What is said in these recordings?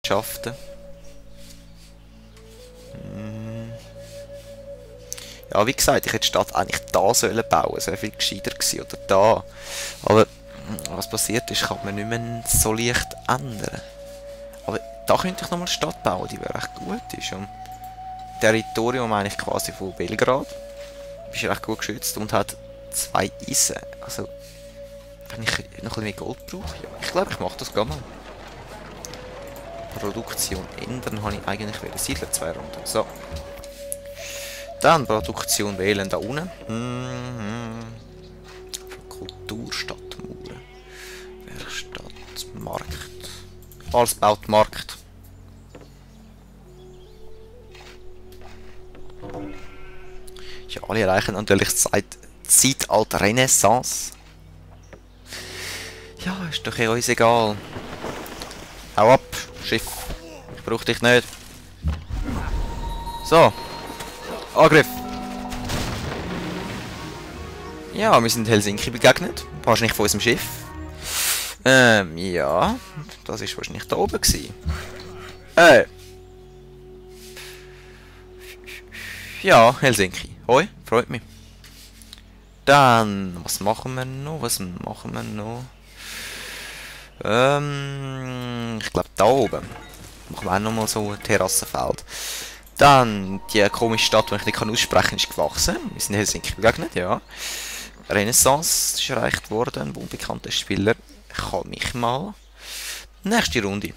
Wissenschaften. Ja, wie gesagt, ich hätte die Stadt eigentlich da sollen bauen. Es wäre viel gescheiter gewesen. Oder da. Aber was passiert ist, kann man nicht mehr so leicht ändern. Aber da könnte ich nochmal eine Stadt bauen, die wäre recht gut. Ist am Territorium eigentlich quasi von Belgrad. Ist recht gut geschützt und hat 2 Eisen. Also, wenn ich noch ein bisschen mehr Gold brauche, ja, ich glaube, ich mache das gar mal. Produktion ändern habe ich eigentlich wieder. Siedler 2 Runden. So. Dann Produktion wählen da unten. Kulturstadtmauern. Werkstatt, Markt. Alles baut Markt. Ja, alle erreichen natürlich Zeitalter Renaissance. Ja, ist doch uns egal. Hau ab, Schiff. Ich brauche dich nicht. So. Angriff! Ja, wir sind Helsinki begegnet. Wahrscheinlich von unserem Schiff. Ja. Das ist wahrscheinlich da oben gewesen. Ja, Helsinki. Hoi, freut mich. Dann, was machen wir noch? Ich glaube da oben. Machen wir auch nochmal so ein Terrassenfeld. Dann, die komische Stadt, die ich nicht aussprechen kann, ist gewachsen. Wir sind in Helsinki begegnet, ja. Renaissance ist erreicht worden, ein unbekannter Spieler. Kann mich mal. Nächste Runde.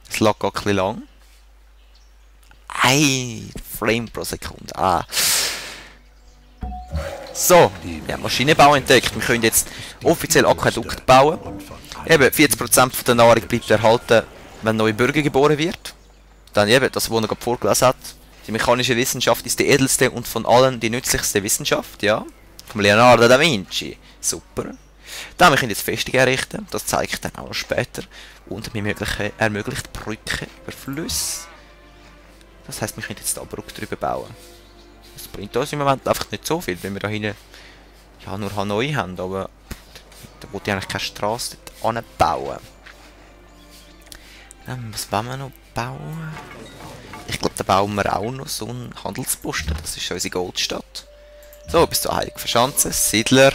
Es lag gar ein bisschen lang. 1 Frame pro Sekunde. Ah. So, wir haben Maschinenbau entdeckt. Wir können jetzt offiziell Aquädukt bauen. Eben, 40% von der Nahrung bleibt erhalten, wenn neue Bürger geboren wird. Dann eben, das, was er gerade vorgelesen hat. Die mechanische Wissenschaft ist die edelste und von allen die nützlichste Wissenschaft, ja. Vom Leonardo da Vinci. Super. Dann wir können jetzt Festungen errichten. Das zeige ich dann auch noch später. Und wir ermöglicht Brücken über Flüsse. Das heisst, wir können jetzt da eine Brücke drüber bauen. Das bringt uns im Moment einfach nicht so viel, wenn wir da hinten ja, nur Hanoi haben, aber da wollte ich eigentlich keine Straße dort anbauen. Was wollen wir noch bauen? Ich glaube, da bauen wir auch noch so einen Handelsposten. Das ist unsere Goldstadt. So, bist du heilig verschanzen. Siedler,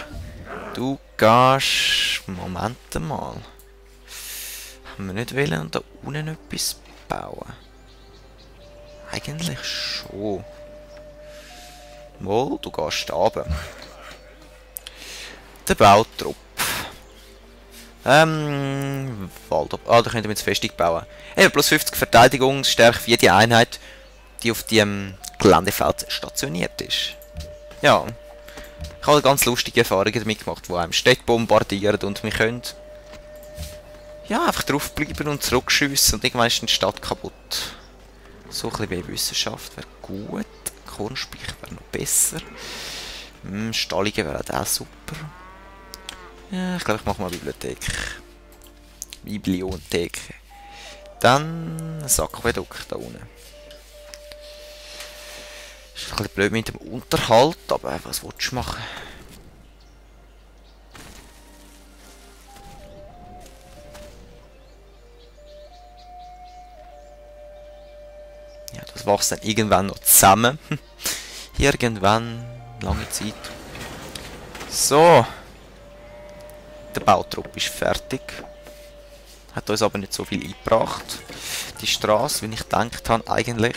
du gehst... Moment mal. Haben wir nicht wollen da unten etwas bauen? Eigentlich schon. Mal, du gehst runter. Der Bautrupp. Waldop. Ah, da könnten wir jetzt Festung bauen. Eben, plus 50 Verteidigungsstärke für jede Einheit, die auf dem Geländefeld stationiert ist. Ja. Ich habe ganz lustige Erfahrungen damit gemacht, wo einem Städte bombardieren und wir können ja, einfach draufbleiben und zurückschiessen und irgendwann ist die Stadt kaputt. So ein bisschen mehr Wissenschaft wäre gut. Kornspich wäre noch besser. Stallungen wäre auch super. Ja, ich glaube, ich mache mal Bibliothek. Bibliothek. Dann ein Aquädukt da unten. Ist ein bisschen blöd mit dem Unterhalt, aber was willst du machen? Ja, das wächst dann irgendwann noch zusammen. Irgendwann, lange Zeit. So. Der Bautrupp ist fertig. Hat uns aber nicht so viel eingebracht. Die Straße, wie ich gedacht habe, eigentlich.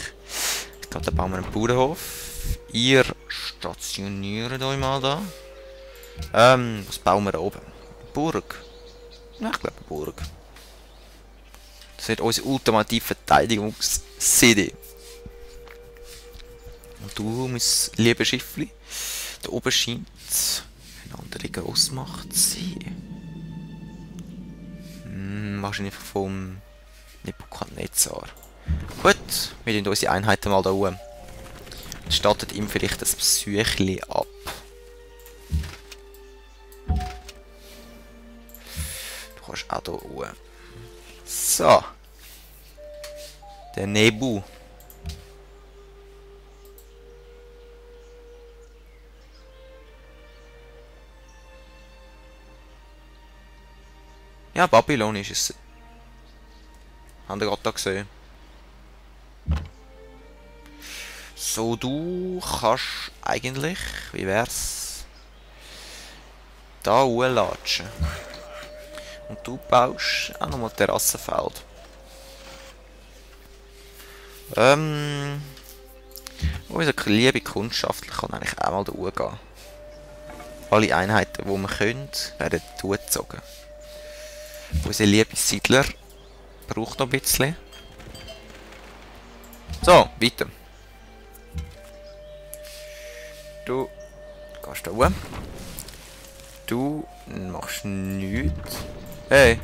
Ich glaube, da bauen wir einen Bauernhof. Ihr stationiert euch mal da. Was bauen wir da oben? Burg. Ja, ich glaube eine Burg. Das wird unsere ultimative Verteidigungs-CD. Und du, mein liebes Schiffli, da oben scheint eine andere Grossmacht zu sein. Wahrscheinlich vom Nebukadnezar. Gut, wir tun unsere Einheiten mal da oben. Stattet ihm vielleicht ein Psychli ab. Du kannst auch hier oben. So. Der Nebu. Ja, Babylon ist es. Haben wir gerade da gesehen. So, du kannst eigentlich, wie wär's, da hochlatschen. Und du baust auch nochmal Terrassenfeld. Unser liebe Kundschaftler kann eigentlich auch mal da hochgehen. Alle Einheiten, die wir können, werden zugezogen. Unser liebe Siedler braucht noch ein bisschen. So, weiter. Du gehst da hoch. Du machst nichts. Hey.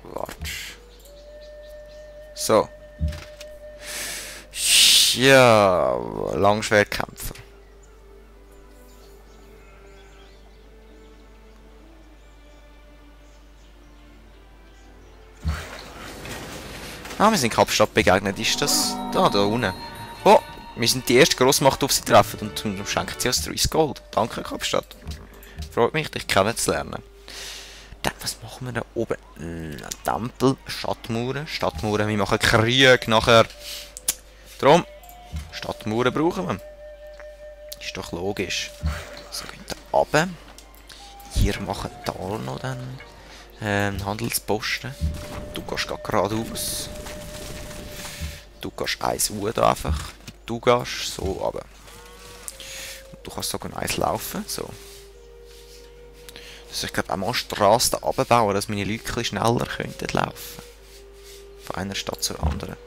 Du wartest. So. Ja, Langschwertkämpfer. Ah, wir sind Kapstadt begegnet. Ist das da unten? Oh, wir sind die erste Grossmacht, auf sie treffen und schenken sie uns 30 Gold. Danke, Kapstadt. Freut mich, dich kennenzulernen. Dann, was machen wir da oben? Tempel, Stadtmauern. Stadtmauern, wir machen Krieg nachher. Darum, Stadtmauern brauchen wir. Ist doch logisch. So, geht da runter. Hier machen da noch dann Handelsposten. Du gehst geradeaus. Du gehst eins da einfach. Du gehst so runter. Und du kannst sogar eins laufen. So. Also ich glaube auch mal Straßen da runterbauen, dass meine Leute ein schneller könnten laufen. Von einer Stadt zur anderen.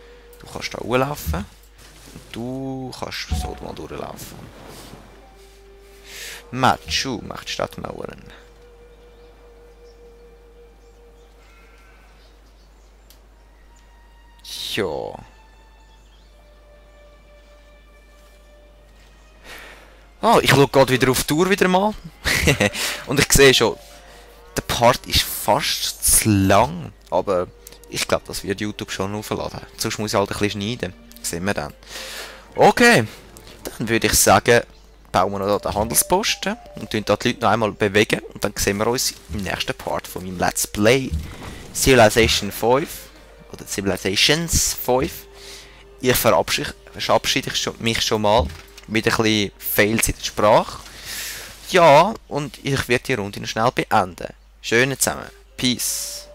Du kannst da hochlaufen. Und du kannst so mal durchlaufen. Machu macht Stadtmauern. Ja. Ah, ich schaue gerade wieder auf die Tour wieder mal. Und ich sehe schon, der Part ist fast zu lang. Aber ich glaube, das wird YouTube schon aufladen. Sonst muss ich halt ein bisschen schneiden. Das sehen wir dann. Okay, dann würde ich sagen, bauen wir noch den Handelsposten und tun da die Leute noch einmal bewegen. Und dann sehen wir uns im nächsten Part von meinem Let's Play Civilization 5 oder Civilizations 5. Ich verabschiede mich schon mal mit ein bisschen Fails in der Sprache. Ja, und ich werde die Runde noch schnell beenden. Schöne zusammen. Peace.